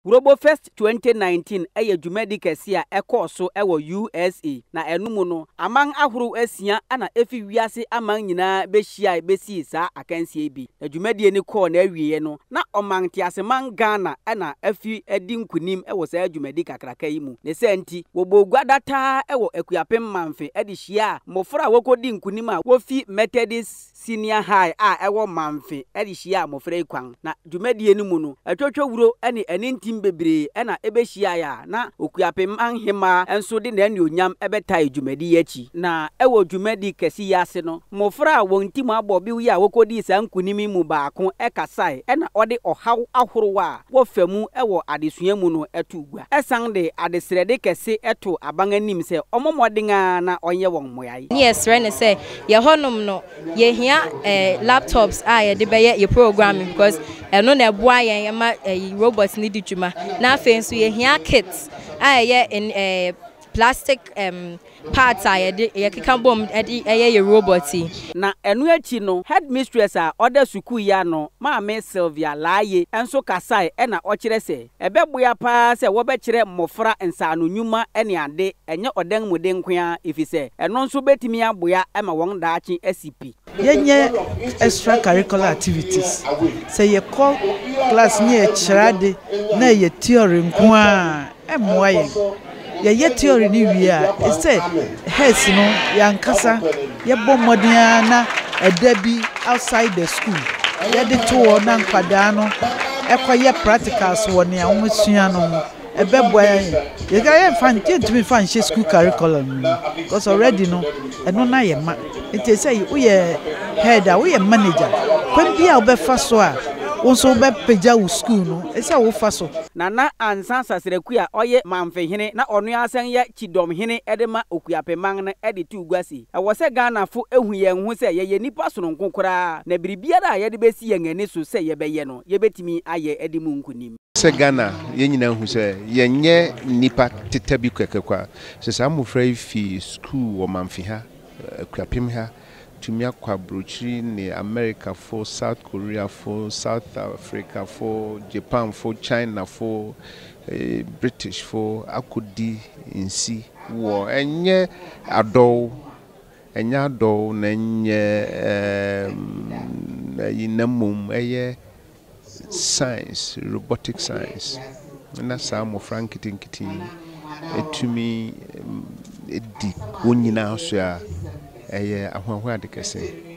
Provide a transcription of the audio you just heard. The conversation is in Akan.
Robofest 2019 yɛ dwumadi kɛse a ɛkɔɔ so wɔ USA, na ɛno mu no, aman ahorow asia na efi wiase aman nyinaa behyiae besii saa akansie yi bi. Na dwumadie no kɔɔ n'awieɛ no, na ɔman nteaseman Ghana na afi adi nkunim wɔ saa dwumadi kakraka yi mu. Ne saa nti, wɔbɔɔ gua dataa wɔ Akuapem Mamfe de hyiaa mmofra a wɔkɔdii nkunim a wofi Methodist Senior High a ɛwɔ Mamfe de hyiaa mmɔfra yi kwan. Na dwumadie no mu no, atwotwowuro ne anintim bebree na ɛbɛhyiaeɛ a na Okuapemman Hemmaa nso de n'anuonyam bɛtae dwumadi yi akyi. Na wɔ dwumadi kɛse yi ase no, mmɔfra a wɔn ti mu abɔ bew yi a wɔkɔdii saa nkunim yi mu baako kasae na ɔde ɔhaw ahorow a wɔfa mu wɔ adesua mu no too gua. Ɛsan de adesrɛde kɛse too aban anim sɛ ɔmmɔ mmɔden ara na ɔnyɛ wɔn mmoae. Ne yɛsrɛ no sɛ yɛ hɔnom no yɛhia eh, laptops a yɛde bɛyɛ yɛ programming because ɛno na ɛboa yɛn ma eh, robot no di dwuma. Na afei nso yɛhia kit a ɛyɛ eh, plastic um, parts a yɛde yɛkeka bom de yɛ yɛ robot yi. Na ɛno akyi no, headmistress a ɔda sukuu yi ano, Maame Sylvia Laaye nso kasae na ɔkyerɛ sɛ ɛbɛboa paa sɛ wɔbɛkyerɛ mmofra nsaano nnwuma ne ade, ɛnyɛ ɔdan mu de nko ara, efisɛ ɛno nso betumi aboa ma wɔn daakye asi pi. Yɛnyɛ extra curricular activities. Sɛ yɛkɔ class ne yɛkyerɛ ade na ɛyɛ theory nko ara a, ɛmmoa yɛn. Yɛyɛ theory no wie a, ɛsɛ sɛ heads no yɛn ankasa yɛbɔ mmɔden ara na ɛda bi outside the school yɛde to hɔ na nkwadaa no ɛkɔyɛ practicals wɔ nea wɔasua no ho. Ɛbɛboa yɛn. Yɛka yɛmfa yɛntumi mfa nhyɛ school curriculum no mu because already no ɛno na yɛ ma. Nti sɛ woyɛ head a woyɛ manager kwan bi a wobɛfa so a wo nso wobɛpagya wo school no ɛsɛ sɛ wofa so. Nana Ansa Sasraku a ɔyɛ Mamfehene na ɔno ara san yɛ Kyidɔmhene de ma Okuapeman no de too gua se, ɛwɔ sɛ Ghanafo hu yɛn ho sɛ yɛyɛ nnipa sononko koraa na biribiara a yɛde besi yɛn ani so sɛ yɛbɛyɛ no, yɛbɛtumi ayɛ adi mu nkonim. Sɛ Ghana, yɛn nyinaa hu sɛ yɛnyɛ nnipa teta bi kɛkɛ kwa. Sɛ saa mmofra yi fi sukuu wɔ Mamfe ha, Akuapem ha, tumi akɔ abrokyiri ne Amerikafo, South Koreafo, South Afrikafo, Japanfo, Chinafo, Britishfo akɔdi nsi wɔ ɛnyɛ adɔw, ɛnyɛ adɔw na ɛnyɛ ɛyi na mmom ɛyɛ science, robotic science, na saa mmɔfra nketenkete yi tumi di wɔn nyinaa so a, ɛyɛ ahoahoa ade kɛse.